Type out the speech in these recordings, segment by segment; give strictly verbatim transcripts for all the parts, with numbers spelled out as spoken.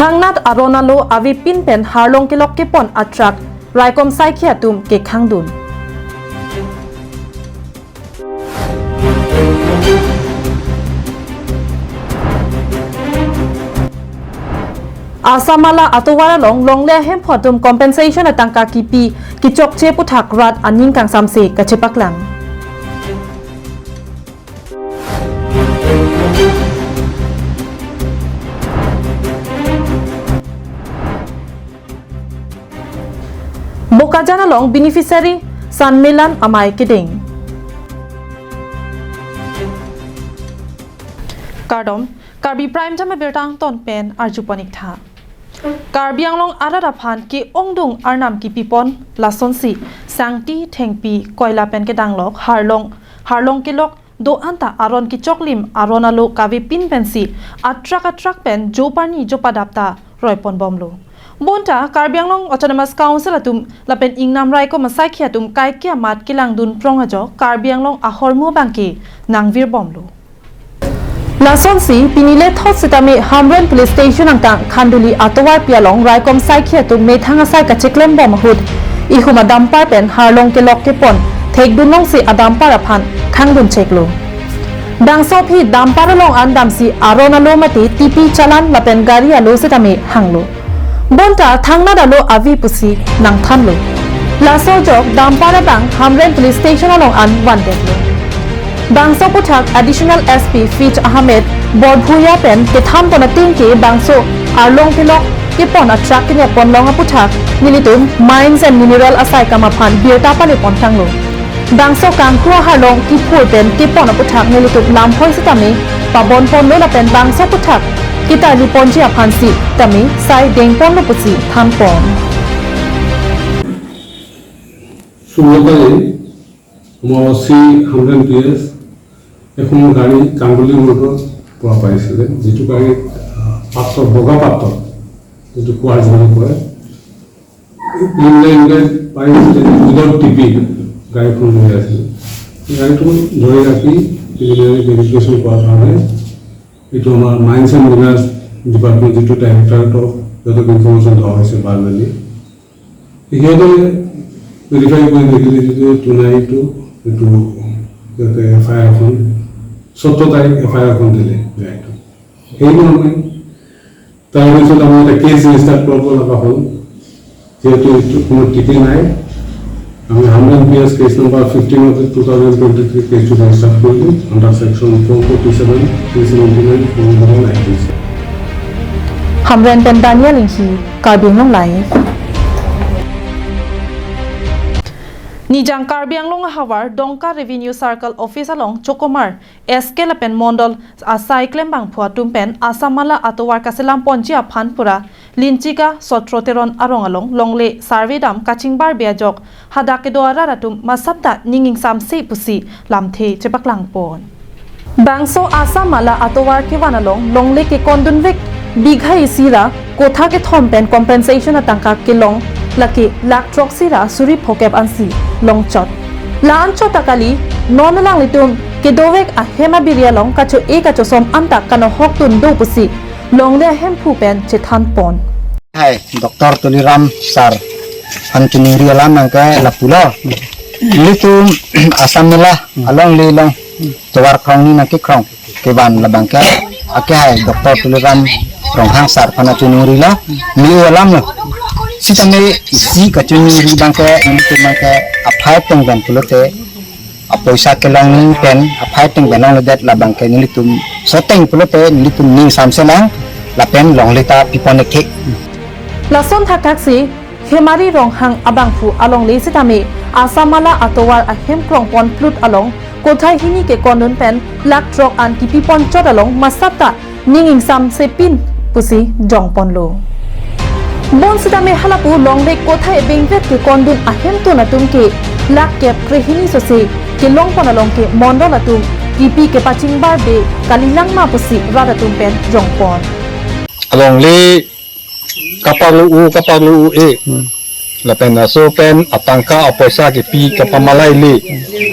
Thangnat aron alo avepin pen harlong kelok kepon a-truck raikom saikhi atum kekhangdun. Assam Mala atovar along longle ahemphu atum compensation atangka kipi kechokche aputhak rat aning kangsamse kachepaklang. Bokajan along beneficiary Sanmilan amei kedeng. Kardom, Karbi Prime Time abirta angton pen arjupon ik tha. Karbi Anglong arat aphan ke-ongdung arnam kipipon lasonsi sangti thengpi koila pen kedanglok harlong, harlong kelok do-an ta aron kechoklim aron alo kavepin pensi a-truck a-truck pen joparni jopadap ta roiponbomlo. Bonta Karbi Anglong Autonomous Council atum lapen ingnam raikom asaikhi atum kaike amat kelangdun prong ajok Karbi Anglong ahormu abangke nangvirbomlo. Lasonsi pini lethot sitame Hamren Police Station angtang Khanduli atovarpi along raikom saikhi atum methang asai kacheklembom ahut ihum a-dumper pen harlong kelok kepon thekdun longsi a-dumper aphan khangdun cheklo. Bangso aphi dumper along an damsi aron alo mate tipi chalan lapen gari alo sitame hanglo. Bonta thangnat alo ave pusi nangthanlo. Laso ajok dumper abang Hamren Police Station along an vandetlo. Bangso aputhak Additional S P Faiz Ahmed Borbhuiya pen kethanpon ateng ke bangso arlong kelok kepon a-truck kenep ponlong aputhak nelitum Mines and Mineral asai kam aphan birta palepontanglo. Bangso kangkru aharlong kiphur pen kepon aputhak nelitum lamhoi sitame pabonponlo lapen bangso aputhak ketarliponji aphan sitame sai dengponlo pusi thanpon. ষোলো তারিখ আমার ওসি হামরেন পিএস এখন গাড়ী কান্দুলি ৰোডৰ পৰা পাইছিলে, যিটো গাড়ীত আহ, পাথৰ, বগা পাথৰ, যিটো কোৱাৰ্জ বুলি কয়, ইংলেণ্ডে পাইছিলে, উইদাউট টিপি গাড়ীখন লৈ আছিলে। গাড়ীটো ধৰি ৰাখি প্ৰিলিমিনাৰী ভেৰিফিকেশ্যন কৰাৰ কাৰণে এইটো আমাৰ মাইনছ এণ্ড মিনাৰ্ছ ডিপাৰ্টমেণ্ট, যিটো ডাইৰেক্টৰেট অফ, সিহঁতক ইনফৰমেশ্যন দিয়া হৈছে বাৰ্বেলি। সিহঁতে ভেৰিফাই কৰি দেখিলে যিটো টুনাইটো এইটো সিহঁতে এফ আই আৰ এখন, চৈধ্য তাৰিখ এফ আই আৰ এখন দিলে গাড়ীটো। সেইমৰ্মে তাৰপিছত আমি এটা কেছ ৰেজিষ্টাৰ কৰিব লগা হ'ল। যিহেতু এইটো কোনো টিপি নাই, আমি Hamren PS case number fifteen of two thousand twenty three কেছটো ৰেজিষ্টাৰ কৰিলোঁ under section four forty seven, three seventy nine, four hundred ninety six. Hamren pen Daniel Inghi, Karbi Anglong Live. Nijang Karbi Anglong ahavar Dongka Revenue Circle Office along Chokomar S K lapen Mondol asai klembangphu atum pen Assam Mala atovar kaselamponji aphan pura Linchika Sotro Teron arong along longle survey dam kachingbarbe ajok hadak kedo arat atum masapta ning ingsamse pusi lamthe chepaklangpon. Bangso Assam Mala atovar kevan along longle kekondunvek bigha isi ra kotha kethom pen compensation atangka kelong lake lakh throksi ra suri phokep ansi longchot. La-an chot ta kali, non alanglitum kedovek ahem abiri along kacho-e kachosom anta kanohok tun do pusi longle ahemphu pen chethanpon. Hai, Doctor Tuliram sir aphan chiningri alam nangke lapulo. Nelitum Assam Mala along le long tovar krong ni nangkekrong kevan labangke ake hai Doctor Tuliram Ronghang sir aphan chiningri lo, neli alam lo. Sitame isi kachiningri abangke nelitum abangke aphai tengben pulote apoisa kelongni pen aphai tengben longledet labangke nelitum soteng pulote nelitum ning samselang lapen longle ta pipon ekhek. Lason thakthak si Hemari Ronghang abangphu alongle sitame Assam Mala atovar ahem krongpon plut along kothai hini kekondun pen lakh throk an kipiponchot along masapta ning ingsamsepin pusi jongponlo. Bonsitame halapu longle kothai ebengvet kekondun ahemtun atum ke lakh kep krehini sose kelongpon along ke mondol atum kipi kepachingbarbe kalilangma pusi rat atum pen jongpon. Alongle kaparlu-u, kaparlu-u e. Hmm. Lapen laso pen atangka apoisa kipi kapamalai le.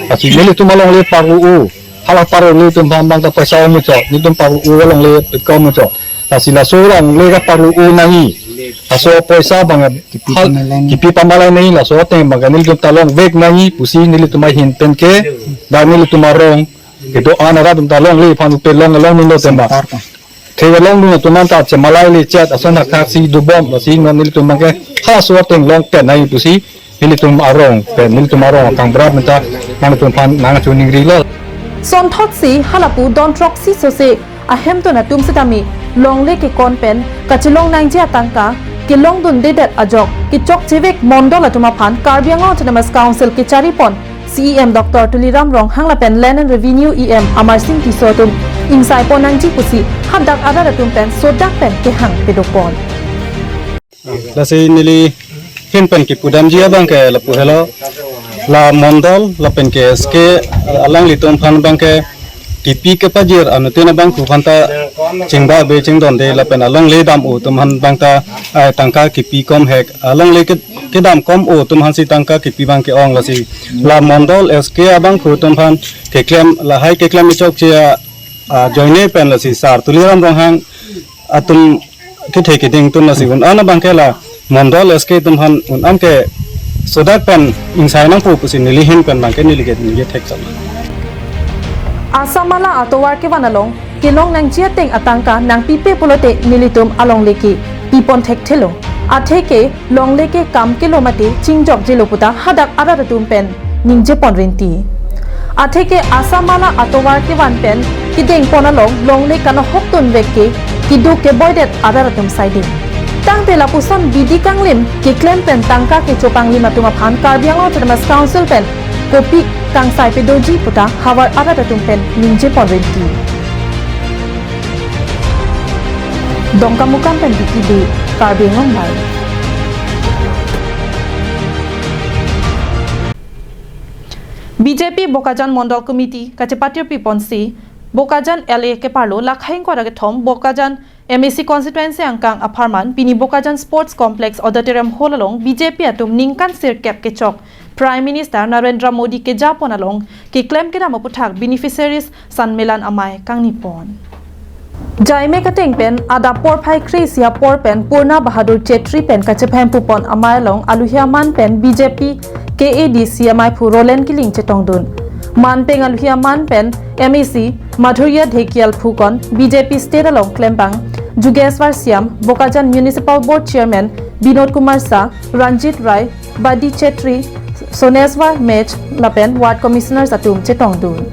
Lasi nelitum alongle parlu-u. Hala paru-u atum aphan abang ta poisa ong muchot, nelitum paru-u alongle pekon muchot. Lasi laso alongle kaparu-u nangji. Laso poisa abang kipi hal pamalai nangji. Kipi pamalai nangji, laso ateng abang nelitum ta longvek nangji pusi nelitum ahin pen ke, dak nelitum arong kedo-an arat atum ta longle aphan upe long along nino tema. Center ka. Thek along nino atum aphan ta chemalai le chet ason thakthak si dobom, lasi non nelitum abang ke halaso ateng longpen nangji pusi nelitum arong pen, nelitum arong kangberat menta nangtum aphan nangchiningrilo. Sonthotsi halapu don throksi sose ahemtun atum sitame longle kekon pen kachelong nangji atangka kelongdundedet ajok kechokchevek mondol atum aphan Karbi Anglong Autonomous Council kecharipon C E M Doctor Tuliram Ronghang lapen Land and Revenue E M Amarsing Tisso atum ingsaipon nangji pusi hadak arat atum pen sodak pen kehang pedopon. Lasi neli ahin pen kipudamji abang ke lapu helo, la mondol lapen ke S K alanglitum aphan abang ke kipi kepajir anuttin abangphu aphan ta chingba be chingdonde lapen alongle dam-o atum aphan abang ta, eh, tangka kipi kom hek, alongle ke, kedam kom-o atum aphan si tangka kipi abang ke-ong. Lasi la mondol S K abangphu atum aphan keklem, lahai keklem chokche a, ajoine pen lasi Sar Tuliram Ronghang atum kethe keding atum lasi un-an abang ke la mondol S K atum aphan un-an ke sodak pen ingsai nangpo pusi neli ahin pen abang ke neli ke neli thek cham. Asa mala atovar kevan along kelong nangji ateng atangka nangpipe pulote nelitum alongle ke pipon thekthelo. Atheke longle ke kam kelo mate chingjokjelo puta hadak arat atum pen ningjepon rinti. Atheke asa mala atovar kevan pen kedengpon along longle kanohok tunvek ke keduk keboidet arat atum saiding. Tangte lapuson bidi kanglim keklem pen tangka kecho panglim atum aphan Karbi Anglong Autonomous Council pen kopi kangsai pedoji puta havar arat atum pen ningjepon rinti. Dongkamukam pen Vicky Bey, Karbi Anglong Live. B J P Bokajan Mondol Committee kachepatirpiponsi Bokajan L A keparlo lakhaing kora kethom Bokajan M A C constituency angkang apharman pini Bokajan Sports Complex Auditorium Hall along B J P atum ningkan sirkep kechok Prime Minister Narendra Modi kejapon along keklem kedam aputhak beneficiaries sanmelan amei kangnipon. Jaime kateng pen adap porphai kre-isi apor pen Purna Bahadur Chetri pen kachephempupon amei along aluhi aman pen B J P K A D C ameiphu Roland Killing chetongdun. Manpeng aluhi aman pen M A C Madhurya Dhekial phukon, B J P state along klembang Jugeswar Siam, Bokajan Municipal Board Chairman Binod Kumar Shah, Ranjit Rai, Badi Chetri, Soneswar Mech lapen Ward Commissioners atum chetongdun.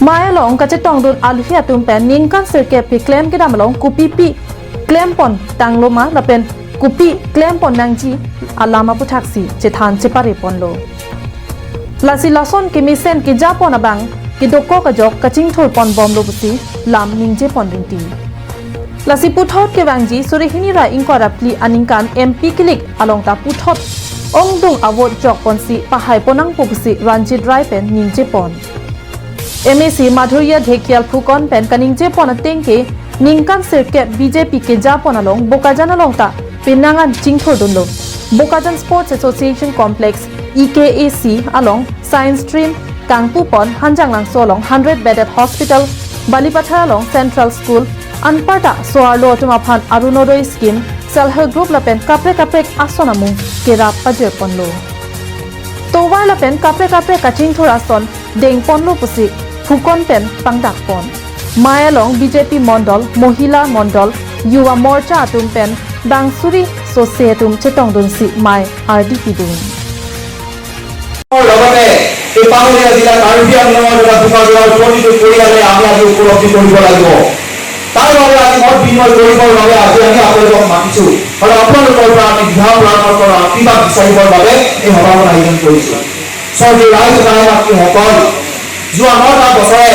Mei along kachetongdun aluhi atum pen ningkan sirkep keklem kedam along kopipi klempon tanglo ma lapen kopi klempon nangji alam aputhak si chethan chepariponlo. Lasi lason kemesen kejapon abang kedokok ajok kachingthurpon bomlo pusi lam ningjepon rinti. Lasi puthot kevangji suri hini ra ingkoi ra phli aningkan M P kilik along ta puthot ongdung avote jokponsi pahaipon nangpo pusi Ranjit Rai pen ningjepon. M A C Madhurya Dhekial phukon pen kaningjepon ateng ke ningkan sirkep B J P kejapon along Bokajan along ta penang an chingthurdunlo. Bokajan Sports Association Complex, E K A C along science stream kangpupon, Hanjanglangso along hundred bedded hospital, Balipathar along central school, anparta so-arlo atum aphan Arunodoi scheme, self help group lapen kaprek kaprek ason amung kerap pajirponlo. Tovar lapen kaprek kaprek kachingthur ason dengponlo pusi phukon pen pangdakpon. Mei along B J P Mondol, Mohila Mondol, Yuva Morcha atum pen bang suri sose atum chetongdunsi mei ardi pidun. লগতে এই পাহাৰীয়া জিলা কাৰ্বি আংলঙৰ এটা বোকাজৰাৰ প্ৰতিটো পৰিয়ালে আমি আজি উপলব্ধি কৰিব লাগিব। তাৰ বাবে আজি মত বিনিময় কৰিবৰ বাবে আজি আমি আপোনালোকক মাতিছো আৰু আপোনালোকৰ পৰা আমি দিহা পৰামৰ্শৰ আশীৰ্বাদ বিচাৰিবৰ বাবে এই সভাখন আয়োজন কৰিছো। স্বৰ্গীয় ৰাইজ তথা মাতৃসকল, যোৱা নটা বছৰে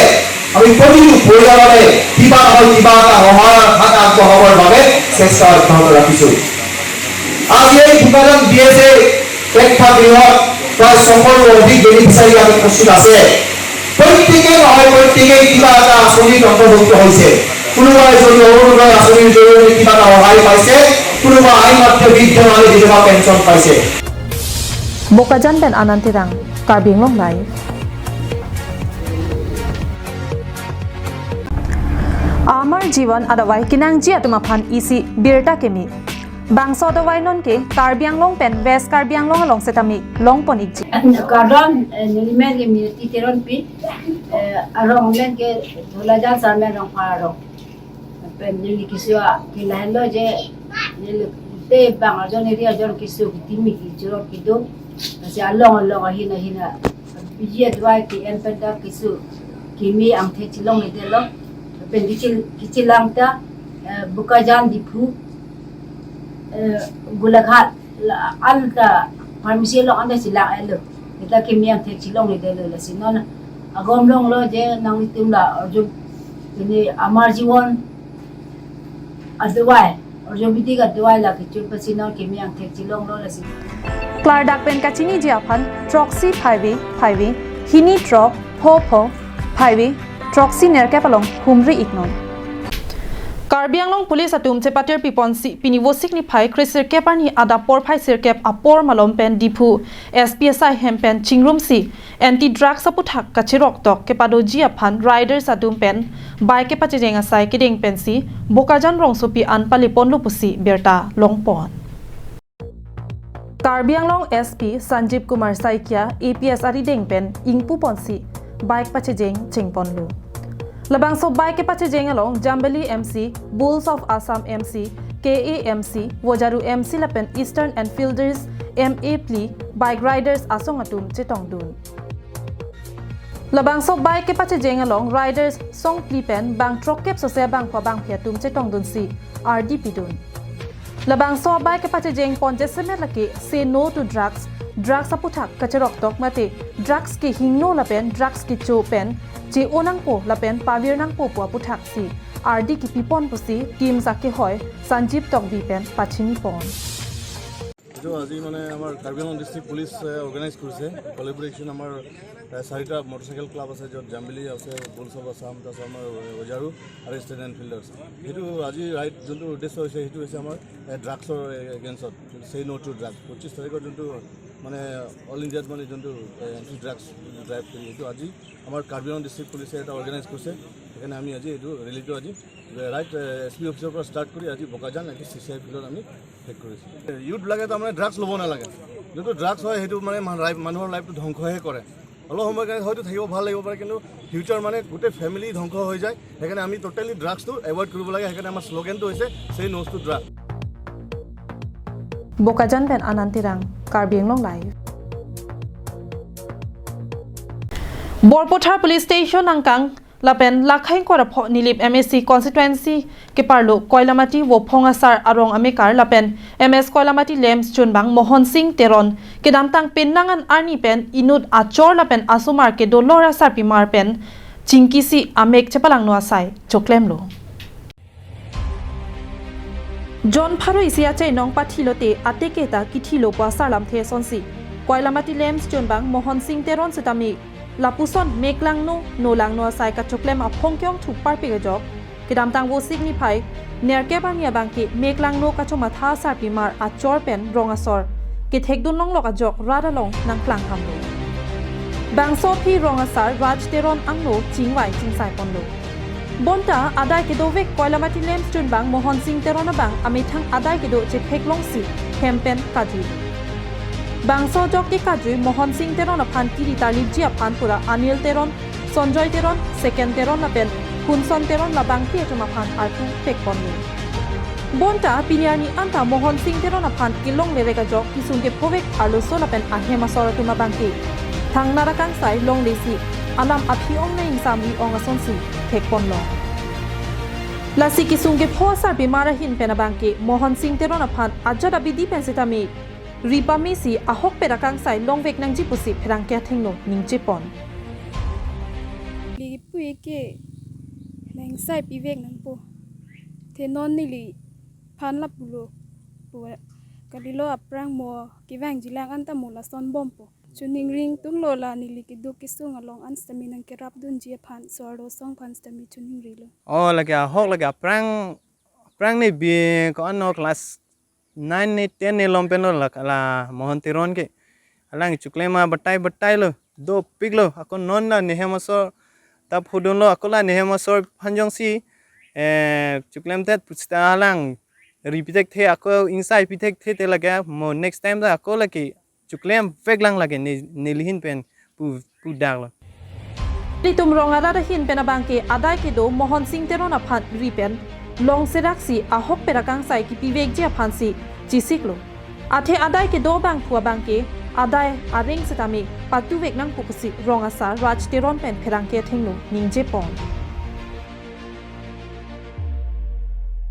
আমি প্ৰতিটো পৰিয়ালতে কিবা নহয় কিবা এটা সহায়ৰ হাত আগবঢ়াবৰ বাবে চেষ্টা অব্যাহত ৰাখিছো। আজি এই বোকাজান বি এছ এ প্ৰেক্ষাগৃহত প্ৰায় ছশৰো অধিক বেনিফিচিয়াৰী আজি উপস্থিত আছে। প্ৰত্যেকে নহয় প্ৰত্যেকে কিবা এটা আঁচনিত অন্তৰ্ভুক্ত হৈছে। কোনোবাই যদি অৰুণোদয় আঁচনিৰ জৰিয়তে কিবা এটা সহায় পাইছে, কোনোবা আই মাতৃ বৃদ্ধ মাতৃ বিধৱা পেঞ্চন পাইছে। Bokajan pen Anand Terang, Karbi Anglong Live. Amar Jiwan adavai kenangji atum aphan isi birta keme. Bangso adavai nonke Karbi Anglong pen West Karbi Anglong along setame longpon ikji. Kardom, eh, nelimen ke Minati Teronpi, eh, arong len ke Dholajan Sarmen Rongphar arong. Pen neli keso ke lahenlo je, neli te bang arjon area arjon keso ketimi kechirot kedo. Lasi along along ahin ahin a, biji adavai ke-en pen ta keso keme angthek chelongledetlo. Pen kechil-, kechelang ta, eh, Bokajan, Diphu, eh, Golaghat, la, anta pharmacy along anta chelang-etlo. Seta keme angthek chelongledetlo, lasi non agom longlo je nanglitum la arjo, ini Amar Jiwan adavai, arjo bidik adavai la kechun pasi non keme angthek chelonglo, lasi. Klardak pen kachiniji aphan throksi phaivi phaivi, hini throk pho pho phaivi, throksi nerkep along humri iknon. Karbi Anglong Police atum chepatir piponsi pini Vosik niphai kresirkep arni adap porphai sirkep apor malom pen Diphu S P S I hem pen chingrumsi anti drugs aputhak kacheroktok kepadoji aphan riders atum pen bike kepachejeng asai kedeng pensi Bokajan rongsopi an paleponlo pusi birta longpon. Karbi Anglong S P Sanjeev Kumar Saikia A P S arideng pen ingpuponsi bike pachejeng chengponlo. Labangso bike kepachejeng along Jambili M C, Bulls of Assam M C, K A M C, Vojaru M C lapen Eastern Enfielders M A phli bike riders asong atum chetongdun. Labangso bike kepachejeng along riders song phli pen bang throkkep sose bangpho bangphi atum chetongdunsi ardi pidun. Labangso bike kepachejeng pon jasemet lake say no to drugs, drugs aputhak kacheroktok mate drugs kehingno lapen drugs kecho pen che-o nangpo lapen pavir nangpo pu aputhaksi ardi kepipon pusi team sakehoi Sanjeev Tokbi pen pachinipon. এইটো আজি মানে আমাৰ কাৰ্বি আংলং ডিষ্ট্ৰিক্ট পুলিচে অৰ্গেনাইজ কৰিছে, কলেবৰেশ্যন আমাৰ, এ, চাৰিটা motorcycle club আছে, য'ত জাম্বিলি আছে, বুলছ অফ আছাম, তাৰপিছত আমাৰ, এ, ওজাৰু আৰু ষ্টেট এনফিল্ডাৰ্ছ। সেইটো আজি ৰাইড যোনটো উদ্দেশ্য হৈছে, সেইটো হৈছে আমাৰ, এ, ড্ৰাগছৰ এগেইনষ্টত, ছেই ন' টু ড্ৰাগছ। পঁচিছ তাৰিখৰ যোনটো মানে অল ইণ্ডিয়াত মানে যোনটো, এ, এণ্টি ড্ৰাগছ ড্ৰাইভ কৰি, সেইটো আজি আমাৰ কাৰ্বি আংলং ডিষ্ট্ৰিক্ট পুলিচে এটা অৰ্গেনাইজ কৰিছে। সেইকাৰণে আমি আজি এইটো ৰেলীটো আজি ৰাইট, এ, এছ পি অফিচৰ পৰা ষ্টাৰ্ট কৰি আজি বোকাজান একে চি চি আই ফিল্ডত আমি শেষ কৰিছোঁ। ইউথবিলাকে তাৰমানে ড্ৰাগছ ল'ব নালাগে। যোনটো ড্ৰাগছ হয়, সেইটো মানে মান-, ৰাই-, মানুহৰ লাইফটো ধ্বংসহে কৰে। অলপ সময় কাৰণে হয়তো থাকিব, ভাল লাগিব পাৰে, কিন্তু ফিউচাৰ মানে গোটেই ফেমিলি ধ্বংস হৈ যায়। সেইকাৰণে আমি ট'টেলি ড্ৰাগছটো এভইড কৰিব লাগে। সেইকাৰণে আমাৰ শ্লোগেনটো হৈছে say no' to drugs. Bokajan pen Anand Terang, Karbi Anglong Live. Borpathar Police Station angkang lapen Lakhaing Korapho Nilip M A C constituency keparlo Koilamati Vophong Asar arong amekar lapen M S Koilamati Lamps chunbang Mohon Singh Teron kedamtang penang an arni pen inut achor lapen asomar kedolor asarpimar pen chingkisi amek chepalangno asai choklemlo. Jon pharo isi achainong pathilote ateke ta kithilo pu asar lamthe asonsi Koilamati Lamps chunbang Mohon Singh Teron setame lapuson meklangno nolangno asai kachoklem aphong ke-ongthu parpik ajok kedamtang Vosik niphai nerkep arni abangke meklangno kachomatha asarpimar achor pen rong asor kethekdun longlok ajok rat along nangklang hamlo. Bangso aphi rong asar Raj Teron angno chingvai chingsaiponlo. Bonta adai kedovek Koilamati Lamps chunbang Mohon Singh Teron abang amethang adai kedo chetheklongsi hem pen kajui. Bangso ajok ke kajui Mohon Singh Teron aphan kiri tarlipji aphan pura Anil Teron, Sanjoy Teron, Seken Teron lapen Hunson Teron labangpi atum aphan arpu pekponlo. Bonta pini arni anta Mohon Singh Teron aphan kelonglerek ajok kesung kephovek arloso lapen ahem asor atum abangke thangnat akangsai longlesi alam aphi ong nang ingsamri ong asonsi thekponlo. Lasi kesung kepho asarpimar ahin pen abangke Mohon Singh Teron aphan ajat abidi pen setame ripamesi ahokpet akangsai longvek nangji pusi pherangke athengno ningjepon. Lipui ke langsai pivek nangpo. The non neliphan lapulo pu kalilo, aphrang mo kevangjilang anta mo lason bompo. Choningri ingtunglo, la neli keduk kesung along an setame nangkerapdunji aphan, so-arlo asong aphan setame choningrilo. Oh, lake ahok, lake aphrang, aphrang ne bi ko-an no class nine ne ten ne lom penlo la, la Mohon Teron ke. Alang choklem abatai batailo, dopiklo, ako non la nehem asor ta phudunlo, ako la nehem asor aphan jongsi eh, choklemdet pusita alang ri pithekthe, ako ingsai pithekthe te lake mo next time ta ako lake choklem veklang lake ne, nelihin pen pu, pudaklo. Nelitum rong arat ahin pen abangke adai kedo Mohon Sing Teron aphan ri pen long seraksi ahokpet akangsai kipivekji aphansi chesiklo. Athe adai kedo abangphu abangke adai areng setame patuvek nangpo pusi rong asar Raj Teron pen pherangke athengno ningjepon.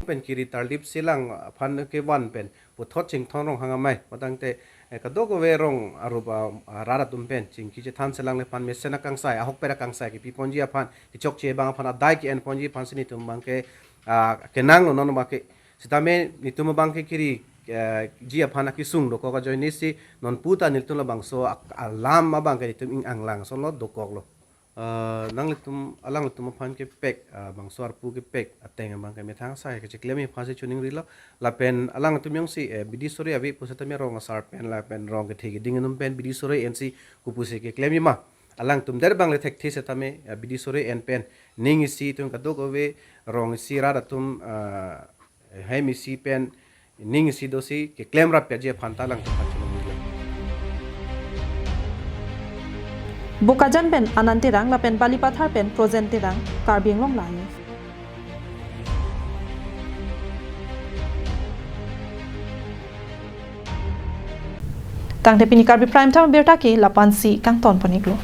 Pen kiri Tarlip Selang aphan kevan pen puthot Chingthon Ronghang amei, matangte, eh, kadokave rong arup, ah, ah, rat atum pen chingki chethan selang le aphan mesen akangsai, ahokpet akangsai kipiponji aphan, kechokche abang aphan adai ke-enponji aphansi nelitum abangke, ah, kenanglo non abangke. Sitame nelitum abangke kiri, eh, ji aphan akesung dokok ajoinesi non puta nelitum labangso ak-, alam abangke nelitum ing-anglangso lo dokoklo. Ah, nanglitum, alanglitum aphan kepek, ah, bangso arpu kepek ateng abangke methang asai kecheklem aphansi choningrilo. Lapen alanglitum jongsi, eh, bidi sore ave pusitame rong asar pen lapen rong kethe keding atum pen bidi sore ensi kopusi keklem ma. Alangtum der abang le thekthe setame, eh, bidi sore en pen ning isi atum kadokave rong isi rat atum, ah, hem isi pen ning isi dosi keklem rapji aphan ta alangtum aphan chiningri. Bokajan pen Anand Terang lapen Balipathar pen Projen Terang, Karbi Anglong Live. Tangte pini Karbi Prime Time abirta ke la-ansi kangtonpon-iklo.